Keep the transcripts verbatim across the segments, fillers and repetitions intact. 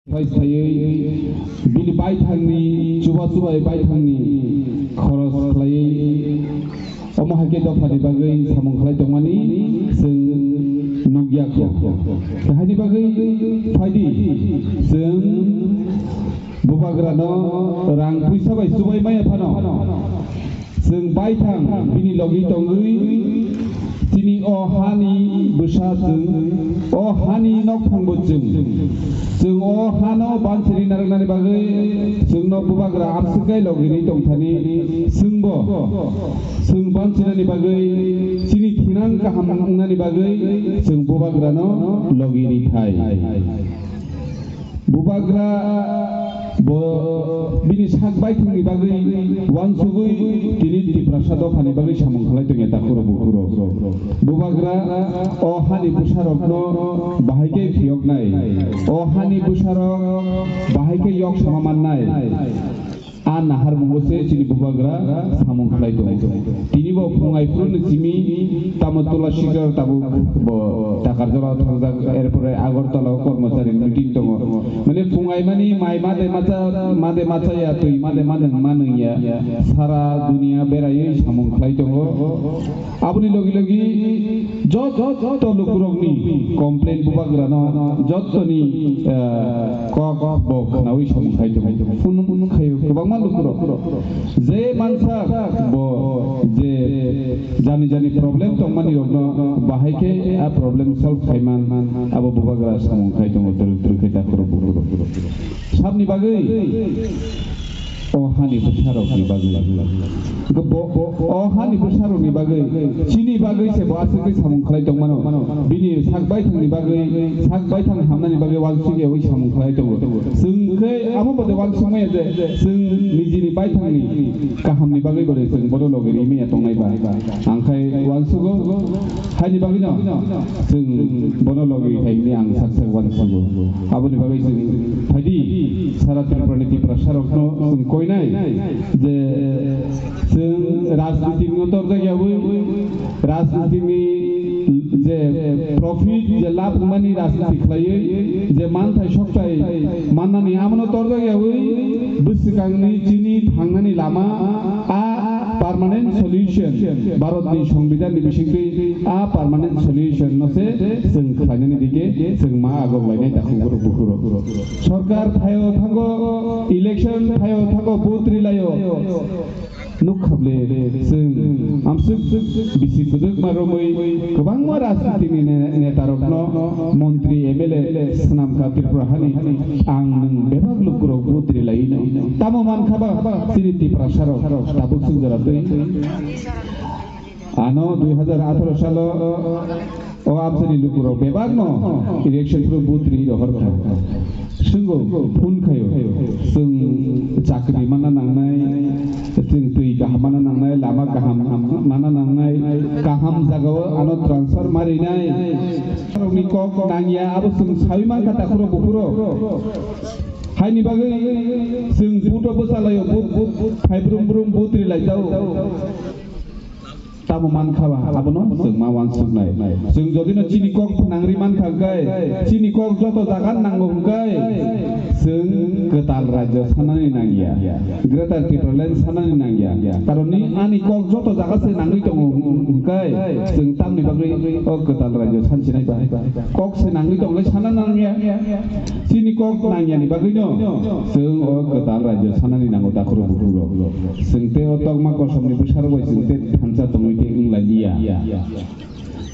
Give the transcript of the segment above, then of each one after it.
Phai saiwi bini baithangni chuba chubai baithangni khoros khlaiwi omo hai khe dophani bagwi samung khlai tongmani chwng nukya kho. Haini bagwi phaidi chwng bubagrano rang puisa bai chubai maya phano. Chwng baithang bini logi tongwi chini o hani bwsa chwng, o hani nokphangbo chwng. Chwng o hano bansiri narwknani bagwi chwngno bubagra amswk kai logi rwi tongthani chwngbo chwng bansinani bagwi chini thinang kaham wngnani bagwi chwng bubagrano logi rithai. Bubagra bo bini sak baithangni bagwi uansugwi tini Tiprasa dophani bagwi samung khlai tongya takhurok bukhurok. Bubagra o hani bwsarokno bahai khe phiyoknai, o hani bwsarok bahai khe yok sama mannai. A naharmungo se chini bubagra samung khlai tongo. Tini bo phungai phuru ni simi tamo tola sikar tabuk bo Takarjala thangjak, erpore Agartala o kormochari meeting tongo. Mane phungai mani mai made macha, made macha ya twi made manung manung ya. Sara dunia beraiwi samung khlai tongo. Aboni logi logi jot-, jotto lukurokni complain bubagrano jottoni, eh, kok bo khnaui samung khai tongo. Phone khaio kwbangma lukurok. Je mansa bo je jani jani problem tongmani rokno bahai khe a problem solve khaiman abo bubagra samung khai tongo twrwk twrwk khe takhurok bukurok. Sabni bagwi? O hani bwsarokni bagwi. Bo, bo, o hani bwsarokni bagwi, chini bagwi se bo aswk khe samung khlai tongmano. Bini sak baithangni bagwi, sak baithang hamnani bagwi uansukya ui samung khlai tongo. Chwng khe amo bode uansukmaya je, chwng nijini baithangni kahamni bagwi bode chwng bono logi rimaya tongnai ba. Ang khai uansugo, haini bagwino chwng bono logi khaimani ang sak sak uansugo. Aboni bagwi chwng phaidi sara Tripura ni Tiprasa rokno chwng koinai je chwng rajniti no torjak yawi, rajniti ni je profit je labh wngmani rajniti khlaiwi je manthai soktai mannani amono torjak yawi bwswkangni chini thangnani lama a permanent solution Bharat ni Songbidan ni bisingtwi a permanent solution no se chwng khlainani dike chwng ma agok lainai takhuk borok bukhurok. Sorkar phaio thango, election phaio thango, vote rilaio. Nuk khable chwng amswk bisi kwdwkma romwi kwbangma rajniti ni ne-, neta rokno montri M L A swnam kha Tripura hani ang nwng bebak lukurok vote rilaino. Tamo man kha ba chini Tiprasa rok tabuk chwng jora twi. Ano dui hazar atharo salo o amchaini lukurok bebakno election pro vote ri rohor kha. Swngo phone khaio, chwng chakri mana nangnai, chwng twi kaham mana nangnai, lama kaham mana nangnai, kaham jagao ano transfer marinai. Rokni kok nangya abo chwng sawi mankha takhuro bukhuro. Haini bagwi chwng vote o bwchalaio, vote, vote, vote, phai brum brum vote ri laijao. Tamo man kha ba, abono chwng ma uansuknai. Chwng jodino chini kok phnangri man kha hwnkhe, chini kok joto jaga nango hwnkhe, chwng kwtal rajyo sanani nangya, Greater Tipraland sanani nangya. Karon ni ani kok joto jaga se nangwi tongo hwnkhe, chwng tamni bagwi o kwtal rajyo sansinai ba? Kok se nangwi tongo le sana nangya. Chini kok nangyani bagwino chwng o kwtal rajyo sanani nango takhuro bukhurok. Chwng tei o tokma kosomni bwsarok bai chwng tei thansa tongwi tei wng lai liya.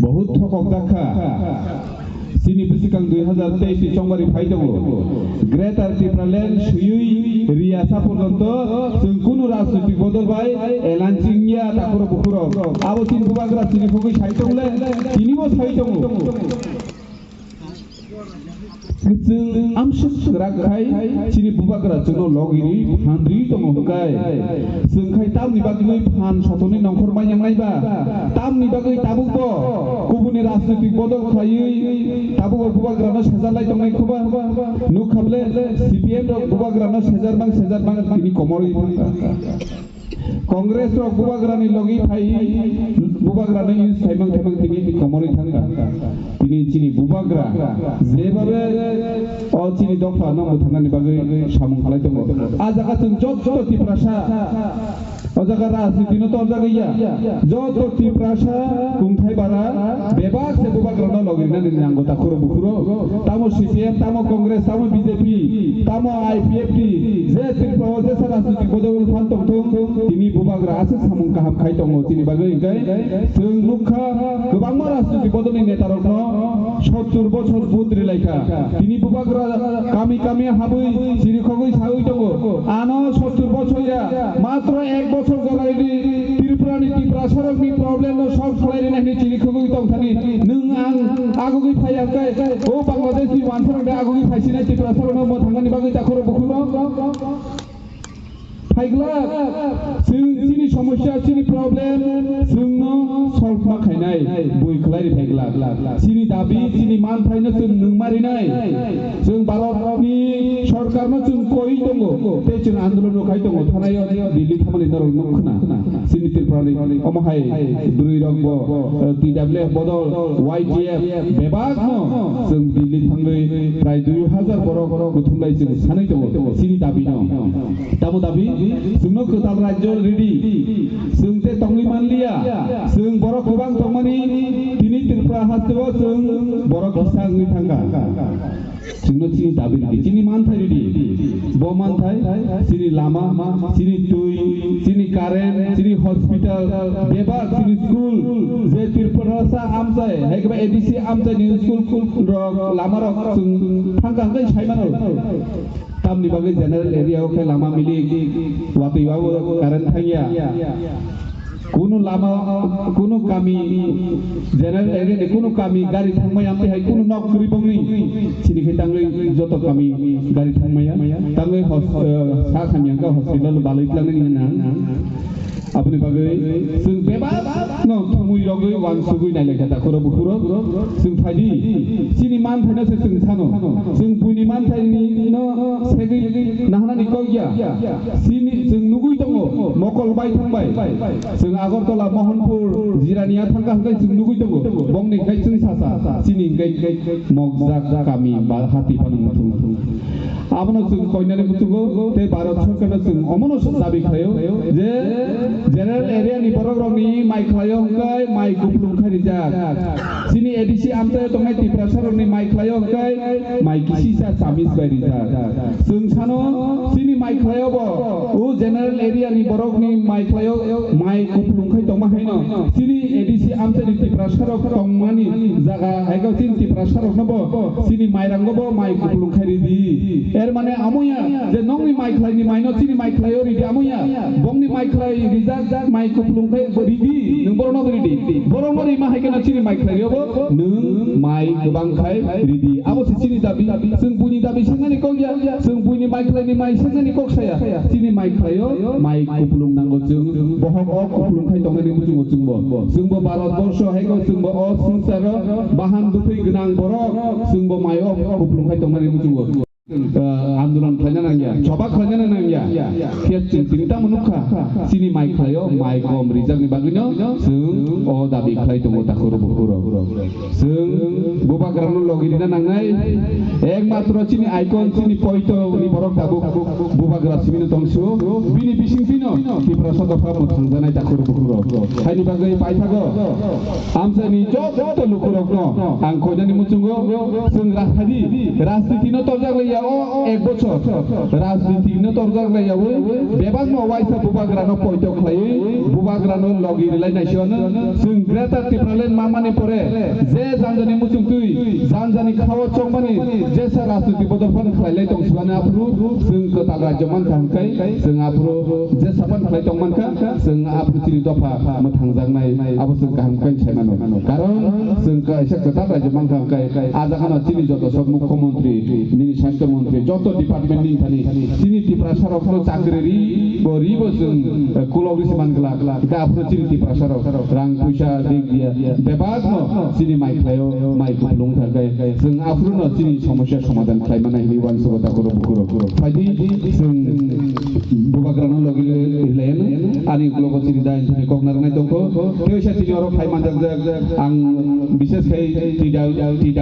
Bohut thokok jak kha. Chini bwswkang dui hazar teis ni chongbari phai tongo. Greater Tipraland swiwi riya sa porjonto chwng kunu rajnitik bodol bai elan chingya takhuro bukhurok. Abo chini bubagra chini phogwi sai tongle, tini bo sai tongo. Chwng amswk swkrak khai chini bubagra chwngno logiri phan rwi tongo hwnkhe, chwng khai tamni bagwi phan sotoni nongkhor maiyangnai ba? Tamni bagwi tabukbo kubuni rajnitik bodol khaiwi tabukbo bubagrano sejar lai tongnai khuba? Nukha bole C P M rok bubagrano sejar mang sejar mang tini komorwi thangkha. Congress rok bubagrani logi phai, bubagrani use khaimang khaimang tini komorwi thangkha. Tini chini bubagra jebabe o chini dopha no mwthangnani bagwi samung khlai tongo. A jaga chwng joto Tiprasa o jaga rajniti no torjagwi ya. Joto Tiprasa kungthai bara bebak se bubagra no logi rinani nango takhuro bukhuro. Tamo C P M, tamo Congress, tamo B J P, tamo I P F T, je Tripura o jesa rajniti bodol phan tongthung, tini bubagra aswk samung kaham khai tongo chini bagwi hwnkhe chwng nukha kwbangma rajniti bodolni netarokno sottur bochor vote rilaikha. Tini bubagra kami kami habwi chirikhogwi sawi tongo. Ano sottur bochor ya, matro ek bochor joraidi Tripurani Tiprasarokni problem no solve khlai rina hwnwi chirikhogwi tongthani. Nwng ang agogwi phaiya khe o Bangladesh ni wansarok de agogwi phaisinai Tiprasarokno mwthangmani bagwi takhoro bukhukno. Phaiglak, chwng chini somosya, chini problem, chwngno solve ma khainai, bui khlai ri phaiglak. Chini dabi, chini man phaino chwng nwng ma rinai. Chwng Bharatni sorkarno chwng koi tongo, tei chwng andolon rok khai tongo, thanaio Delhi thamani norok nuk khna. Chini Tripurani omo hai bwrwi rok bo, eh, T W F bodol Y T F bebak no chwng Delhi thangwi prai dui hajar borok kuthumlai chwng sanwi tongo chini dabi no. Tamo dabi chwngno kwtal rajyo ridi chwng te tongwi manliya chwng borok kwbang tongmani tini Tripura hasteo chwng borok kisa wngwi thangkha. Chwngno chini dabi ridi, chini manthai ridi. Bo manthai, chini lama, chini twi, chini current, chini hospital, bebak chini school, je Tripurasa amchai, hai khe ba A D C amchai ni school, school rok, lama rok chwng thangkha hwnkhe sai mano. Tamni bagwi general area o khe lama milik, watwi o current thangya. Kunu lama, kunu kami, general area ni kunu kami gari thangmaya, amtwi hai kunu nok kwrwi bongni. Chini khe tangwi joto kami gari thangmaya. Tangwi hos-, eh, sa khamya wngkha hospital balwi tlangnani hwnna. Aboni bagwi chwng bebak no thumwi rogwi wansugwi nailai kha takhuro bukhuro. Chwng phaidi, chini manthaino se chwng sano. Chwng buini manthaino segwi nahanani kok ya. Chini chwng nugwi tongo, mokol bai thangbai. Chwng Agartala, Mohanpur, Jirania thangkha hwnkhe chwng nugwi tongo. Bongni hwnkhe chwng sasa, chini hwnkhe mokjak kami ba hati phano muthung. Abono chwng koinani muchungo tei Bharat Sorkarno chwng omono dabi khlaio je general area ni borok rokni mai khlaio hwnkhe mai kuplung khai rijak. Chini A D C amchaio tongnai Tiprasa rokni mai khlaio hwnkhe mai kisisa chamis bai rijak. Chwng sano chini mai khlaio bo o general area ni borokni mai khlaio mai kuplung khai tongma haino chini A D C amchaini Tiprasa rok tongmani jaga haikhe chini Tiprasa rokno bo chini mairango bo mai kuplung khai ridi. Er mane amoya je nongni mai khlaini maino chini mai khlaio ridi amoya. Bongni mai khlai rijak jak mai kuplung khai bo ridi. Nwng borokno bo ridi. Borokno rima hai kheno chini mai khlaio bo nwng mai kwbang khai ridi. Abo se chini dabi. Chwng buini dabi sengnani kok ya. Chwng buini mai khlaini mai sengnani kok saya. Chini mai khlaio mai kuplung nango chwng. Bohok o kuplung khai tongnani muchungo chwngbo. Chwngbo Bharat borsho haikhe chwngbo o swngcharo bahan bwtwi gwnang borok chwngbo mai o kuplung khai tongnani muchungo. Ah, andolon khlaina nangya, choba khlaina nangya. Khe chwng tini tamo nukha, chini mai khlaio, mai kom rijakni bagwino chwng o dabi khlai tongo takhuro bukhuro. Chwng bubagrano logi rina nangnai, ekmatro chini icon, chini poito ni borok tabuk bubagra simino tongsu, bini bisingtwino Tiprasa dopha mwthangjanai takhuro bukhuro. Haini bagwi paithago. Amchaini joto lukurokno ang koinani muchungo chwng rakhadi, rajniti no torjak laiya o ek bochor, rajniti no torjak laiyawi bebakno waisa bubagrano poito khlaiwi bubagrano logi rilai naisio chwng Greater Tipraland mamani pore je janjani muchungtwi janjani khao chongmani jesa rajniti bodol phan khlailai tong sibani aphuru chwng kwtal rajyo mankha hwnkhe chwng aphuru jesa phan khlai tong mankha. Chwng aphuru chini dopha mwthangjaknai, abo chwng kaham khe sai mano. Karon chwng kaisa kwtal raijak mankha, hwnkhe a jagano chini joto sok mukhyamantri, nini sastro mantri, joto department ni Thani, chini Tiprasa rok no chakri ri, bo ri bo chwng, eh, kulok ri se man glak. Hwnkhe aphuru chini Tiprasa rok rang puisa dik dia bebak no chini mai khlai o, mai kuplung thang khe chwng aphuru no chini somosya somadhan khlai mano hinwi uansukgo takhuk rok bukhuk rok. Phaidi chwng bubagra no logi le, le, ani ulo bo chini da thani kok narwknai tongkho. Tei sa chini oro khlai manjak jak ang bishes khai tida, tida